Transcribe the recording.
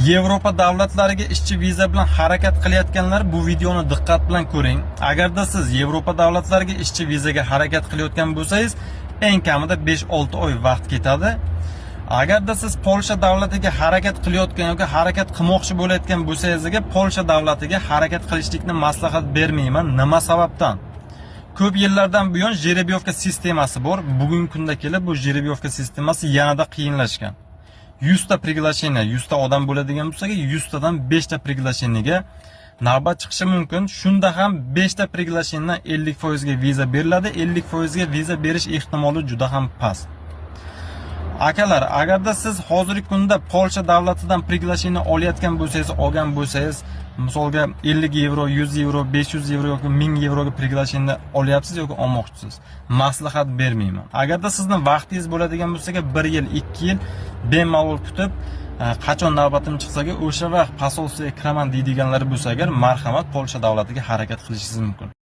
Yevropa davlatlariga ishchi viza bilan harakat qilayotganlar, bu videoni diqqat bilan ko'ring. Agarda siz Yevropa davlatlariga ishchi vizaga harakat qilayotgan bo'lsangiz, eng kamida 5-6 oy vaqt ketadi. Agarda siz Polsha davlatiga harakat qilayotgan yoki harakat qilmoqchi bo'layotgan bo'lsangiz, Polsha davlatiga harakat qilishlikni maslahat bermayman. Nima sababdan? Ko'p yillardan buyon жеребьёвка sistemasi bor. Bugungi kunda kelib bu жеребьёвка sistemasi yanada qiyinlashgan. 100 ta приглашение, 100 ta odam bo'ladigan bo'lsa, 100 tadan 5 ta приглашение ga navbat chiqishi mumkin. Shunda ham 5 ta приглашение dan 50% ga viza beriladi. 50% ga viza berish ehtimoli juda ham past. Akalar, agarda siz hozirgi kunda Polsha davlatidan приглашение olayotgan bo'lsangiz, olgan bo'lsangiz, misolga 50 yevro, 100 yevro, 500 yevro yoki 1000 yevroga приглашение olyapsiz yoki olmoqchisiz. Maslahat bermayman. Agarda sizni vaqtingiz bo'ladigan bo'lsa, 1 yil, 2 yil bemalol kutib, qachon navbatim chiqsa, o'sha vaqt посольство ga kiraman deydiganlar bo'lsa agar, marhamat, Polsha davlatiga harakat qilishingiz mumkin.